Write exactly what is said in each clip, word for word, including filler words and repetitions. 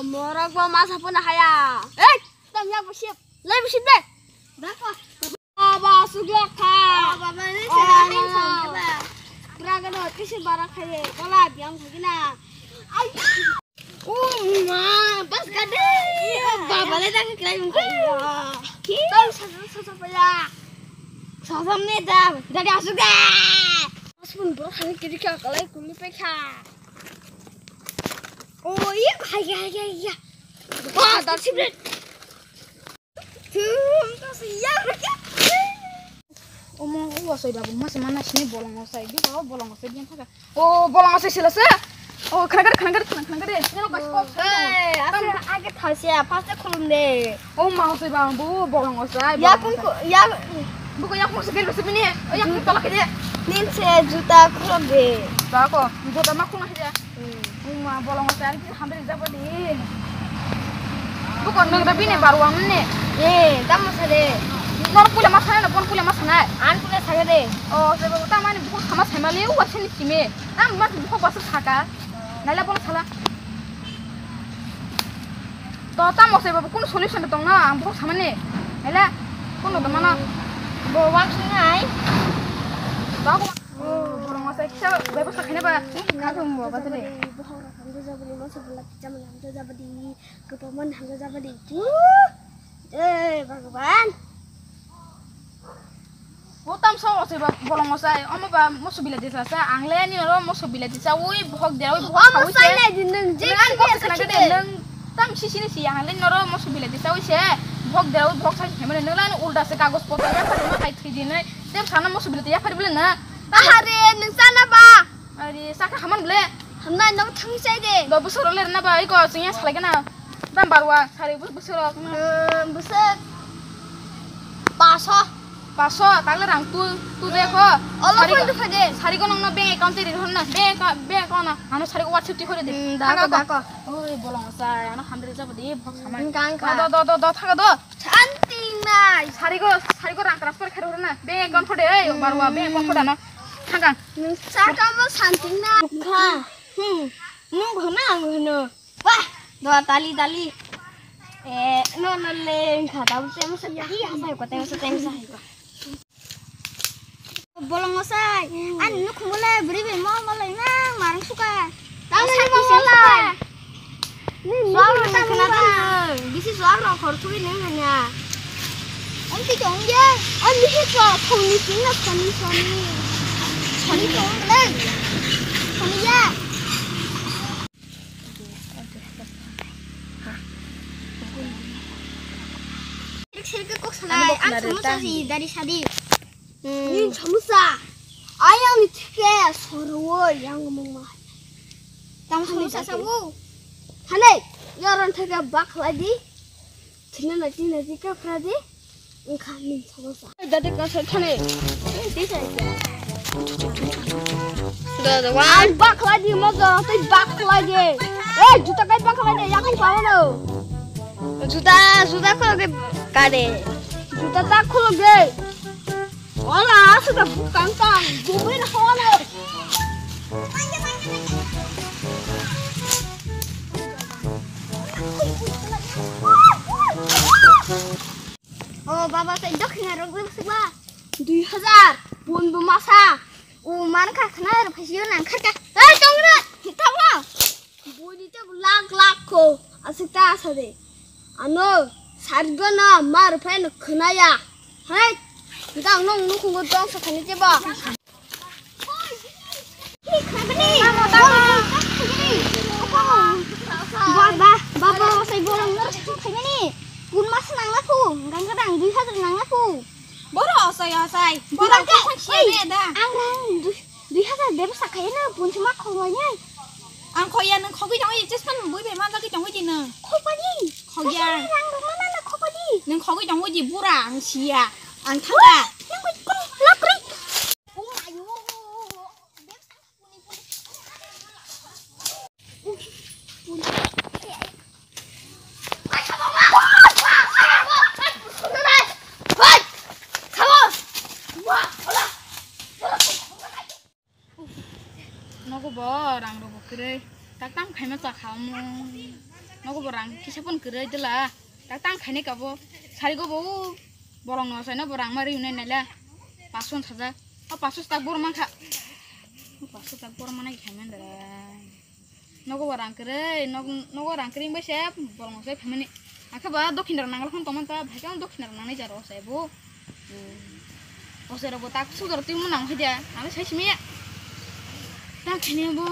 Morok bo masa phone haya. Ei, tam ya bosip. Lai bosip de. Dako. Baba sugya kha. Oh, baba ni Oh, sana no, no. Braga no kisi bara khaye. Bola biang khagina. Ai. Oh ma, bas gade. Baba le dang krai mung khaye. Ki? Tam sa sa sa sa paya. Sa sa ne da. Dadi asuk de. Aspun bro khani kiri kha kalai kuli pe kha. Oh, iya, hai, hai, hai, iya. Wah, tak sih, Bre. Tuh, tak sih, iya, Bre. Omo, o wasai babu, mas mana sini bolong wasai, dia bawa bolong wasai, dia kagak. Oh, bolong wasai sila se. Oh, khana kar, khana kar, khana kar, khana kar, ini lo kasih kok. Hei, asal age thasia, pasti khulum de. Oh, mau sih bang, bu, bolong wasai, Ya bolong pun wasai. Ku, ya. Buku ya pun segel besi ini. Oh, ya pun tolak aja. Nin se juta khulum de. Tako, juta mah khulum aja. Hmm. Uma bolong ose ari ki hambre jabo di. Buko nang da bini baru ang ne. Eh, tamo sare. Nor pula masana na pon pula masana. An pula sare de. Oh, se bo ta mani buko sama sama le wa sini kime. Tam mas buko basu saka. Nala pon sala. To tamo se bo kun solution tong na ang buko sama ne. Nala kun do mana. Bo wak sinai. Tako. Oh, borok masa kisa bebasta khaina ba. Nang thung bo, ba tele. Bohok rok hamjak jabadi, moso bwla kisa mani hamjak jabadi, kwbangma ni hamjak jabadi. Chu. Eh, Bhagwan. O tamsa o se ba bolong masa, omo ba moso bila desa sa, ang le ni oro moso bila desa, ui bohok de, ui bohok Omo sawi se. Sai nai di nang je Nang kisa kok sakhi sakhi de. Nang tam sisi ni si, ang le ni oro moso bila desa, ui se. Bohok de, ui bohok sai se, mane nang le ni ulda se kagos poto ya, pari ma khai thwi di nai. Tem sana moso bila ya, pari bila na. Ahare, nung sana ba? Ari, saka haman ble. Hamnai no thang sai de. Do busoro le na ba, iko sing ya salai gana. Dam barwa, sari bus busoro. Hmm, busok. Paso. Paso, tagle rang tu, tu de ko. Olo Sari ko ko, tu phade. Sari ko nong no bank account te ri hon na. Bank account, bank account na. Ano sari ko WhatsApp ti khore de. Hmm, da Thaga ko, ko. Da ko. Oi, bolong sai, ano hamre jabo de, bhok samai. Hmm, kang Do, ka. Do, do, do, do, thaga do. Santing nai. Sari ko, sari ko rang transfer khare hore na. Bank account khode, ei, barwa, bank account khode na. Thagang. Nung saka mo santing nai. Kha. Hmm. Nung hona ang hona. Wah, do tali tali. Eh, no no le kha ta tem sa. Iya, sai ko tem sa tem sa. Bolong osai, ani nukhung le bwrwi bai mo mo lai nang marang suka. Tamo Osai mo mo mo lai. Suar rok khna ta bisi suar rok khor thwi nang hanya. Om ti tong ye, om ni he so khong ni sing na sani sani. Sani tong le. Sani ya. Sirik sirik kok salai, ang samosa si dari sadi. Hmm. Ning samosa. Ayang ni thike soro yang mung ma. Tang samosa sabu. Hane, yaran thike bak lagi. China na china chika pradi. Wngkha min samosa. Dade ka sai thane. Tei sai. Da da wa. Ai bakla di mo da, tei bakla di. Eh, juta kai bakla di, yakung pawo no. Juta, juta ko ke kare. Juta ta khulo ge. Ola, sudah bukan kang. Gumui na hawa no. O baba, tei dokhina rok le bwswk ba? Dui hazar, bun bo masa. O man kha khna rw phaisio nang kharka. Ei, tongra, hitamo. Buni te lak lak ko, aswk ta asa de. Ano, sargo na mar phai no khna ya. Hai, dang nong nukhungo dong sa khani je ba. Ba, ba, ba, ba, sai bolong no khaimani. Kun mas nang na phu, gang gadang dui hazar nang na phu. Boro osai, osai. Boro Bangke, kok khon siya oi, be da. Ang rang dui, dui hazar bebsa khaina, pun sima khogoi nai. Ang khoya nang khogoi tong, ches pan bui be man lagi tong di nang. Khopani. Khoya. Khopani rang rang mana na khopani. Nang khogoi tong di bura ang siya. Ang thanga. Nang koi kong lakri. Nogo bo rang rogo kwrwi. Tak tam khaima cha kha omo. Nogo Bo rang kisa pon kwrwi dwla. Tak tang khaini kabo. Sari go bo bolong no saino bo rang ma ri unai naila. Paso sajak. O paso tak bor mankha. Paso tak bor manai khaimandra. Nogo bo rang kwrwi, nog-, nogo rang kwrwi bai se bolong se phaimani. Akhe ba dokhin rang nangla khon tongmanta, bhai khe dokhin rang nangnai jaro se bo. O se rogo tak sudor twi mun nang khadia. Aro sai simi. Tak khaini bo.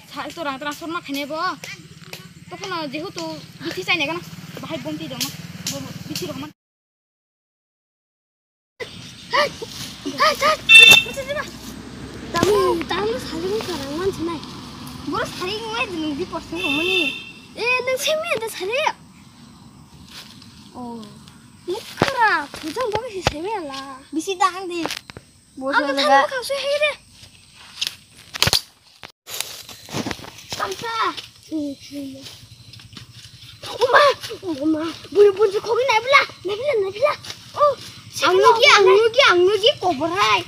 Sa to rang transfer ma khaini bo. Tokhono jehetu bithi chainai gana. Bahai bomti dong. Bo bithi rok man. Hai, hai, hai. Tamu, tamu saling karang man sinai. Boro saling mai dulu di posting romani. Eh, nang simi ada saling. Oh. Mukra, tujang baga si simi ala. Bisi dang di. Bos. Ang lega. Tamu kasu hai de. Tamsa. Uma, uma, bui bunsi khogi naibla, naibla, naibla. Oh, ang nugi, ang nugi, ang nugi kobrai.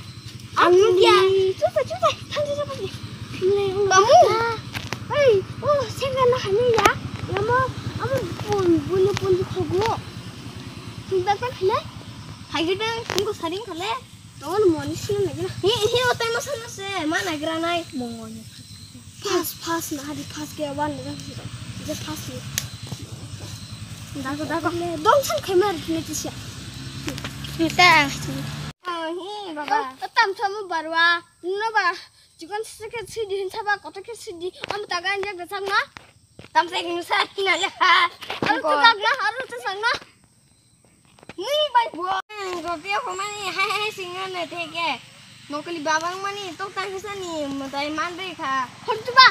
Ang nugi. Chuta, chuta, thansa, thansa. Kamu? Hei, oh, senga na hani ya. Lama, amo bun, bun, bunsi khogu. Hibak tak hile. Hai kita, tunggu saring kale. Tongol moni sini lagi na. Hi, hi, otai masa na se, mana geranai. Mongoni. Pas, pas, na hari pas ke wan na. Je pas ni. Dago, dago. Dong san khaimar kine tisia. Kita. Oh, hi, baba. Tam samu barwa. No ba. Chikon sike sidi hin saba koto ke sidi. Am taga anja besang na. Tam se kinu sa kina le ha. Aru tu tak na, aru tu sang na. Ni bai bo. Gopia homani hai hai singa na theke. Nokoli babang mani tok tang kisa ni mutai man bai kha. Hor tu ba.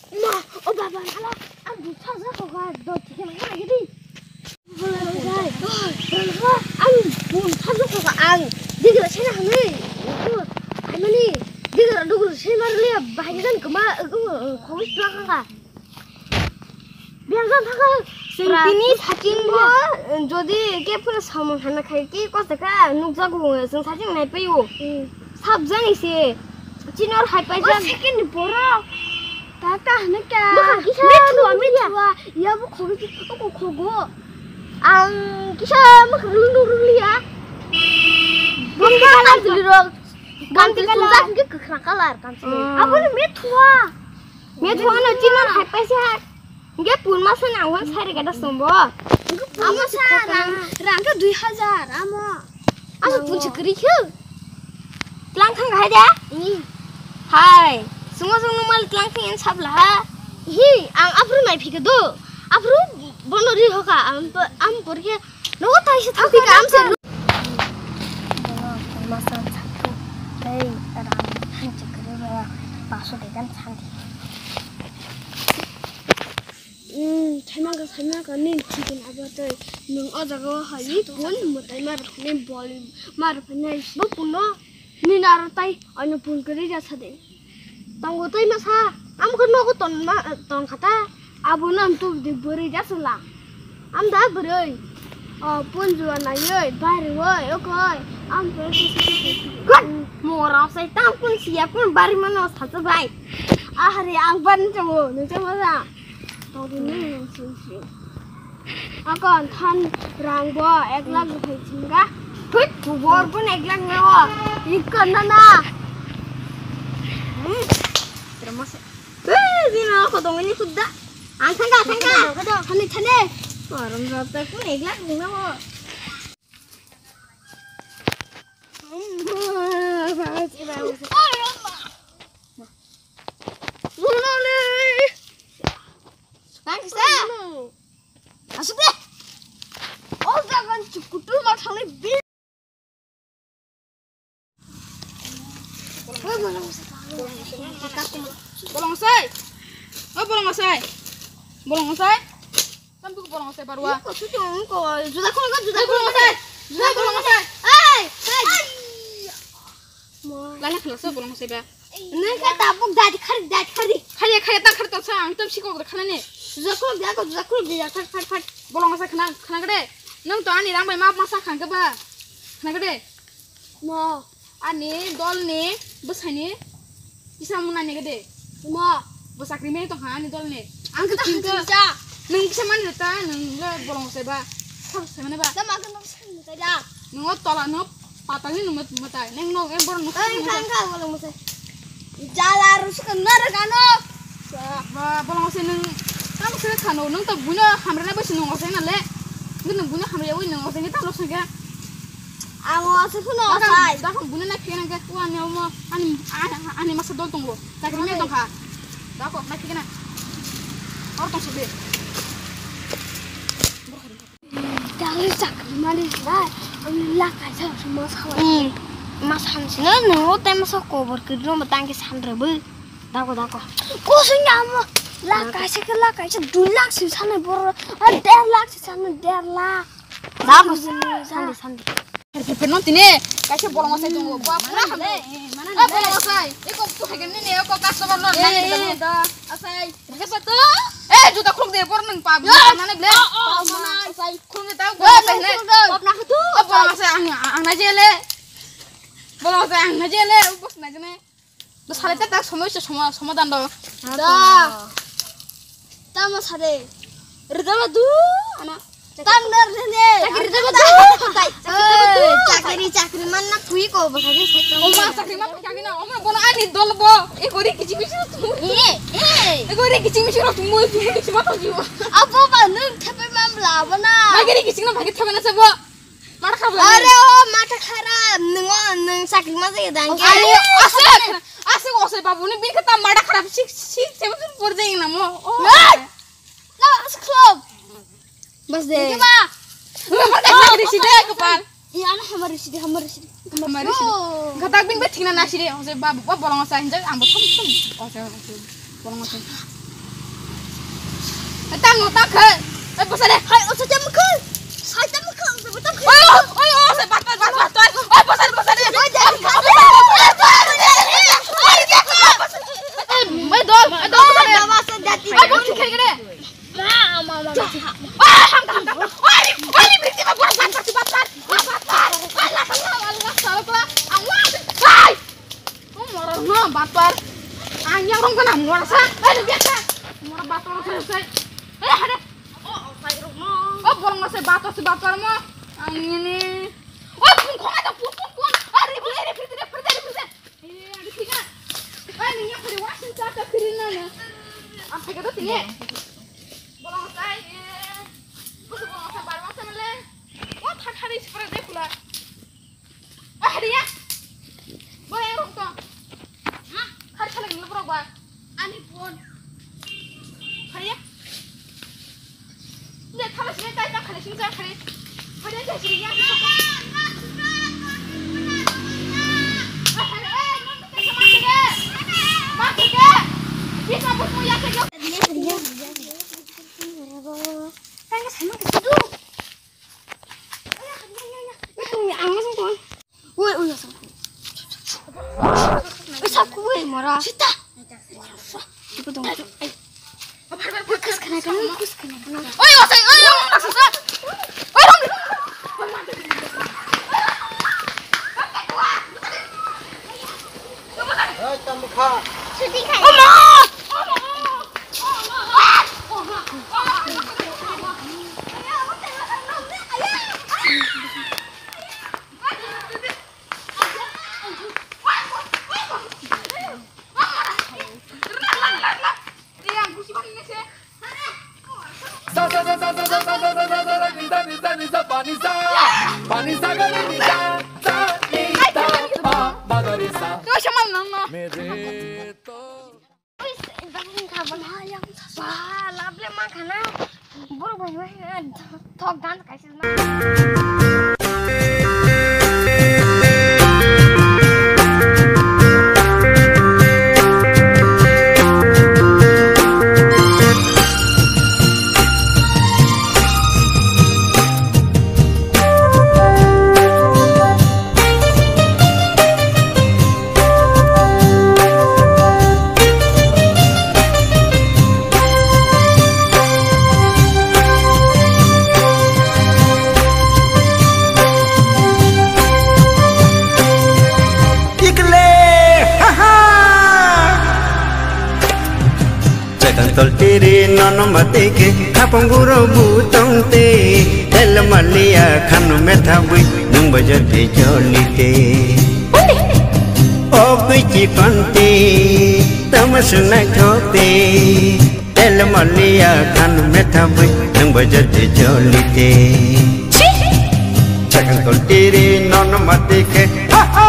Ma, o baba, ala, ang butha ja ko ga, do thike na ga gidi. Ang butha ja ko ga, ang digra sena hwnwi. Ai mani, digra dugra sena le, bahai jan kama, khogwi tla kha. Biang jan thaka. Sing tini saching bo, jodi ke pura samung hana khai ke kosa ka, nuk jago, sing saching nai payo. Hmm. Sab jani se. Chinor hai pai jan. Second ni borok. Ta ta hana ka. Mithua, mithua. Ya bo khogo, ko khogo. Ang kisa mukha rung rung rung liya. Bumdi kalar juli rok. Gamti kalar. Sunjak ke kwkhwrang kalar gamti. Abo ni mithua. Mithua no chinor hai pai sa. Ge pun masa nang wan sari gada sombo. Amo sa rang, rang ka dui hajar amo. Amo pun chikri khu. Tlang thang hai da? Hmm. Hai, sungo sungo mal tlang thang en sabla ha. Hi, ang apru nai phika do. Apru bono ri hoka, am, am por khe nogo tai se thang phika am se. Bono masa sakto. Hei, ram han chikri ba, paso de kan santi. Hmm, thaimangkha, thaimangkha, nini thikon abo tei nwng o jaga o hai kun mwtai ma rwphani bol ma rwphani bo kuno nini aro tai ano phone kwrwi ja sadi. Tongo tei masa amkhe nogo ton ma tongkha ta abo no amtubdi bwrwi ja sala amda bwrwi. O punjua naiwi bariwi okoi am. Mora sai tam kun siya kun bari mano sacha bai. Ahari ang ban tongo nungcha masa. Tongdi nung sing sing. Akon than rang bo ek lakh rupai chingga. Thut kubor pun ek lakh na o. Ikon na na. Hmm. Terima kasih. Eh, di na ko dong ini kuda. Ang thangka thangka. Thani thani. Orang rata pun ek lakh na o. Asuk de. O jagan chukutu ma thangni bi. Bolong sai. O bolong sai. Bolong sai. Tam tu bolong sai barwa. Ko tu tu ko juda ko juda ko. Bolong sai. Juda bolong sai. Ai, ai. Lana khna so bolong sai ba. Nang ka tabuk dadi khari, dadi khari. Khari, khari, ta khari ta sa ang tam siko khana ne. Juda ko dia ko juda ko dia khar khar khar. Bolong sai khna khna gede. Nang to ani rang bai ma ma sa khang ke ba. Khna gede. Mo. Ani dol ni. Bwsaini kisa mung nani gede. Mo. Bo chakri mani tongkha ani dolni. Ang khe chingkha. Nwng kisa mani rwta, nwng le bolong se ba. Khor se mani ba. Tamo ang khe nwng sai mwtai da. Nwng o tola, nwng o patalni nwng mwtai. Nwng nwng e borok nwng. Ang kha, ang kha, bolong mwtai. Jala rusuk nara gano. Ba, bolong se nwng. Tamo se khano, nwng to buino hamrana bwsi nwng o se na le. Nwng buino hamrana wi nwng o se ni tamo se khe. Ang o se phuno o sai. Dakhan buino na phena khe, ani omo, ani, ani, ani masa dol tongo. Chakri mani tongkha. Dako, naikhe na. Or tong sidi. Dali chakri mani na. Ani la kaisa suma sawa. Hmm. Mas hamsino no, tai masa kobor kidro ma tangki sanre bu. Dako, dako. Kusung ya mo. La kaisa ke la kaisa dui lakh si sane bor. Ar der lakh si sane der lakh. Dako. Sande, sande. Pheno tine kaisa bolong asai tongo. Ba pura hamle. Mana bolong asai. Eko tu hagen ni ne eko customer no nani da. Asai. Ke pato. Eh, juta khuluk de bor nang pa. Nani ble. Mana asai khuluk de ta. Bolong asai ang ang na jele. Bolong asai ang na jele. Ubos na jene. Bo salai ta tak somoy se somo somo dan do. Da. Tamo sare. Rida ba du. Ana. Tam dar ne. Chakri rida ba du. Chakri chakri man na thui ko ba sare sai. O ma chakri man kami na. O ma bono ani dol bo. E gori kichi kichi tu. E e. E gori kichi kichi tu mo tu kichi ma to jiwa. Abo ba nung thepe mam la bo na. Magari kichi na bagi thepe na sabo. Mata kharap. Are o mata kharap, nwng o, nwng chakri ma jai dang. Are, aswk, aswk, aswk, babu, ni bini kata mata kharap, sik, sik, seven pur jai na mo. O. Hey! Na, aswk khlop. Bas de. Ke ba? Hamar risi de, kopal. Iya, ana hamar risi de, hamar risi de. Hamar risi de. Gatak bin ba thina na sire, o se babu, ba bolong sa hinjak, ang bo thum thum. O se, o se. Bolong mate. Tang no tang khe. Oi bwsari. Hai o sajam khe. Sajam khe. Oi oi o se bat bat bat bat. Oi bwsari bwsari. Oi dol oi dol bwsari. Oi bwsari khe khe. Ma ma ma. Oi ham ham. Oi oi bwsari bat bat bat bat. Bat bat. Oi la la la la la la. Ang wa. Hai. O mora no bator. Ang yang rong kana mora sa. Ai biasa. Mora bator sa sa. Eh hade. O sai rong no. O bolong sa bator sa bator mo. Ang ini. O pun kong ada pun pun pun. Ari beri beri beri beri beri. Eh ada tiga. Ai ni yang beri wasin sa ka kiri na na. Apa kata sini? Bolong sa eh. Bolong sa bar masa mele. O thak hari seperti dekula. Ah, Riya. Boy, ang rong to. Ha? Khari khalai ni borok ba. Ani phone. Khari ya? Ne khala sini tai ta khala sini ja khari. Khari ya sini ya. Oi, oi, asa. Oi, sa ku, oi, mara. Sita. Ibu dong. Oi, kas kana kana, kas kana kana. Oi, oi, oi, oi, oi, oi, oi. Oi, tamukha. Siti khai. Oma! Ba, lable ma khana. Borok bai bai, eh, thok dan kaisa na. Tol tiri nono mati khe khapang guro bu tong te. Tel malia khanu metha bui nung bajar te joli te. O kui chi kon te tama sunai thok te. Tel malia khanu metha bui nung bajar te joli te. Chi. Chakang tol tiri nono mati khe. Ha ha.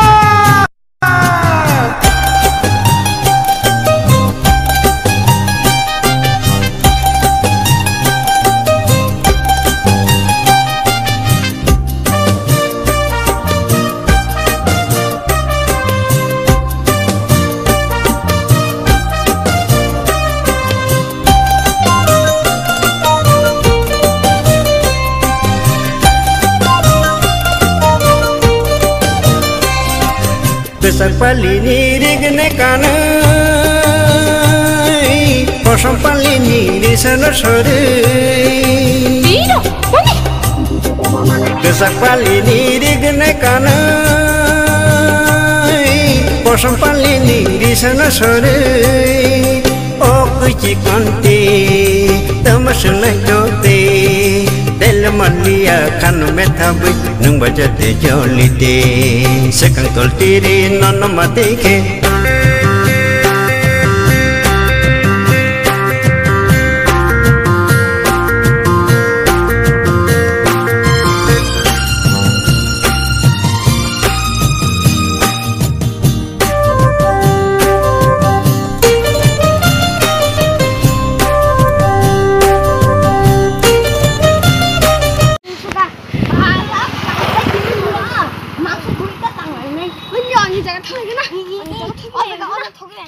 Tesak pali ni rigne kanai, kosam pali ni risano sore. Tino, kuni? Tesak pali ni rigne kanai, kosam pali ni risano sore. O kuchi konti, tama sunai joti, del malia khanu metha bui. Nung bajar te joli te, sekang tol tiri nono mati khe. Mangso bui ta tang nai. Ani jaga thang na. Ani jaga thang na.